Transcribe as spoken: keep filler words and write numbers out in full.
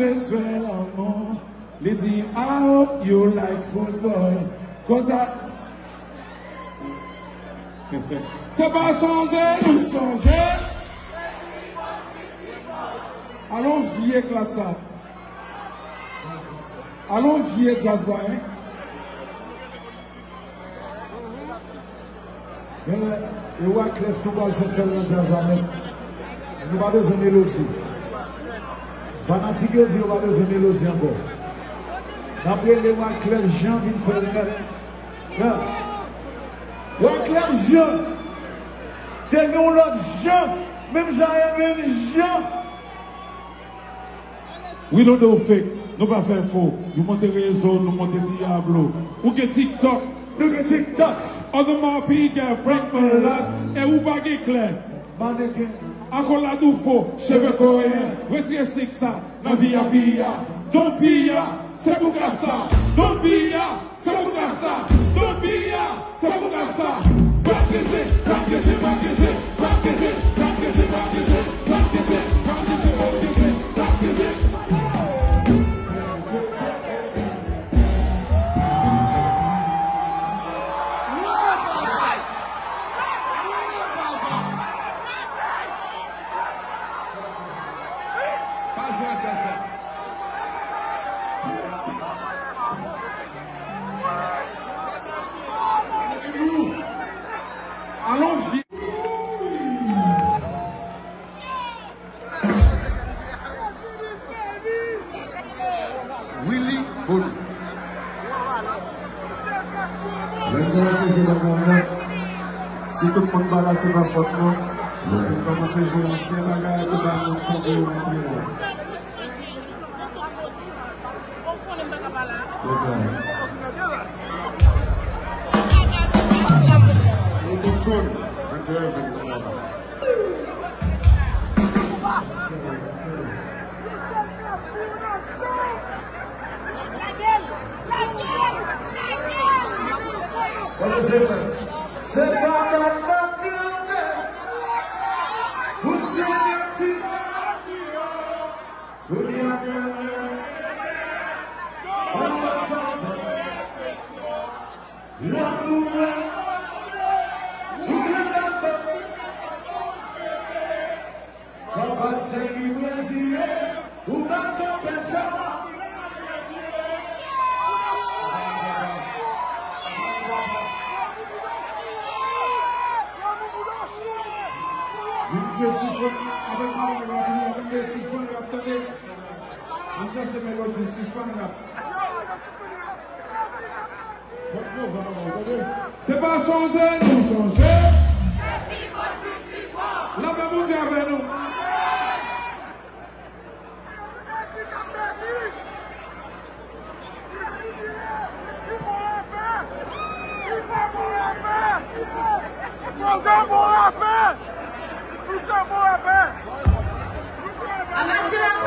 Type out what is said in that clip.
Bezwen lanmou. Li di, I hope you like football. Koz a. Se pa sonje nou sonje. Alon vye klas sa. Alon vye djaz la, en. Genlè, e Wyclef nou pral fè fè l nan djaz la nèt. Nou pa bezwen melodi. Fanatik yo di yo pa bezwen melodi ankò. N ap rele Wyclef Jean vin fè l nèt. Yeah. Wyclef Jean. Te gen yon lòt Jean, menm jan e menm Jean. We don't do fake, nou pa fè fo. Nou monte rezo, nou monte Diablo. Ou gen TikTok, nou gen TikToks. Other Mapi gen Frank Melas, e ou pa gen klè. Mannequin. Akolad ou fo, cheve koreyen. Retire sik sa nan vi a pi a. Don P a, se pou kasa. Don P a, se pou kasa. Don P a, se pou kasa. Rap kese, rap kese, rap kese, rap kese, rap kese, rap kese, rap kese, rap kese, rap kese, rap kese. Pa jwe ak sa, sa. Alon vye. Willy Bony. Lè n kòmanse jwe bagay nèf, si tout moun pa la, se pa fòt nou. Paske n kòmanse jwe ansyen bagay pou bay moun tankou yo rantre la. Yes, sir. Hey, Benson, mwen te reve m nan travay. Wale se mwen. Se pa nan nan plante. Pou ti nati. Di misye sispann avèk bagay rap li a, tande, sispann rap, tande. Ann chèche melodi, sispann rap. Fòk nou vre papa, tande. Se pa sonje nou sonje. Lapè Bondye avè nou. Poze bon rapè! Misye bon rapè! Amache la